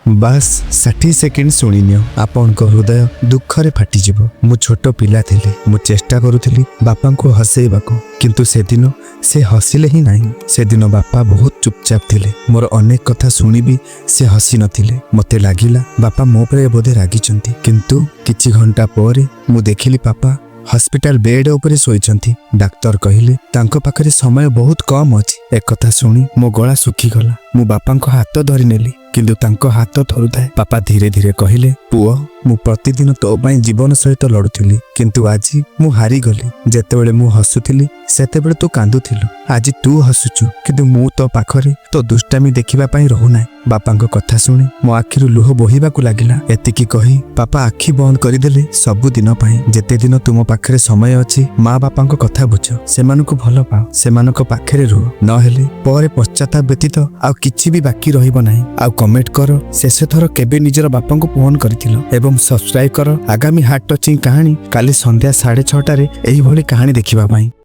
ବାସ୍ 60 second ଶୁଣିନିଅ, ଆପଣଙ୍କ ହୃଦୟ ଦୁଃଖରେ ଫାଟିଯିବ। ମୁଁ ଛୋଟ ପିଲା ଥିଲି। ମୁଁ ଚେଷ୍ଟା କରୁଥିଲି ବାପାଙ୍କୁ ହସେଇବାକୁ, କିନ୍ତୁ ସେଦିନ ସେ ହସିଲେ ହିଁ ନାହିଁ। ସେଦିନ ବାପା ବହୁତ ଚୁପଚାପ ଥିଲେ। ମୋର ଅନେକ କଥା ଶୁଣି ବି ସେ ହସି ନଥିଲେ। ମୋତେ ଲାଗିଲା ବାପା ମୋ ଉପରେ ବୋଧେ ରାଗିଛନ୍ତି। କିନ୍ତୁ କିଛି ଘଣ୍ଟା ପରେ ମୁଁ ଦେଖିଲି ବାପା ହସ୍ପିଟାଲ ବେଡ୍ ଉପରେ ଶୋଇଛନ୍ତି। ଡାକ୍ତର କହିଲେ ତାଙ୍କ ପାଖରେ ସମୟ ବହୁତ କମ୍ ଅଛି। ଏକଥା ଶୁଣି ମୋ ଗଳା ଶୁଖିଗଲା। ମୁଁ ବାପାଙ୍କ ହାତ ଧରି ନେଲି, କିନ୍ତୁ ତାଙ୍କ ହାତ ଥରୁଥାଏ। ବାପା ଧୀରେ ଧୀରେ କହିଲେ, "ପୁଅ, ମୁଁ ପ୍ରତିଦିନ ତୋ ପାଇଁ ଜୀବନ ସହିତ ଲଢୁଥିଲି, କିନ୍ତୁ ଆଜି ମୁଁ ହାରିଗଲି। ଯେତେବେଳେ ମୁଁ ହସୁଥିଲି, ସେତେବେଳେ ତୁ କାନ୍ଦୁଥିଲୁ। ଆଜି ତୁ ହସୁଛୁ, କିନ୍ତୁ ମୁଁ ତୋ ପାଖରେ ତୋ ଦୁଷ୍ଟାମି ଦେଖିବା ପାଇଁ ରହୁନାହିଁ।" ବାପାଙ୍କ କଥା ଶୁଣି ମୋ ଆଖିରୁ ଲୁହ ବୋହିବାକୁ ଲାଗିଲା। ଏତିକି କହି ବାପା ଆଖି ବନ୍ଦ କରିଦେଲେ ସବୁଦିନ ପାଇଁ। ଯେତେ ଦିନ ତୁମ ପାଖରେ ସମୟ ଅଛି, ମା ବାପାଙ୍କ କଥା ବୁଝ, ସେମାନଙ୍କୁ ଭଲ ପାଅ, ସେମାନଙ୍କ ପାଖରେ ରୁହ। ନହେଲେ ପରେ ପଶ୍ଚାତାପ ବ୍ୟତୀତ ଆଉ କିଛି ବି ବାକି ରହିବ ନାହିଁ। ଆଉ କମେଣ୍ଟ କର, ଶେଷ ଥର କେବେ ନିଜର ବାପାଙ୍କୁ ଫୋନ କରିଥିଲ ଏବଂ ସବସ୍କ୍ରାଇବ କର ଆଗାମୀ ହାର୍ଟ ଟଚିଂ କାହାଣୀ କାଲି ସନ୍ଧ୍ୟା 6:30ରେ ଏଇଭଳି କାହାଣୀ ଦେଖିବା ପାଇଁ।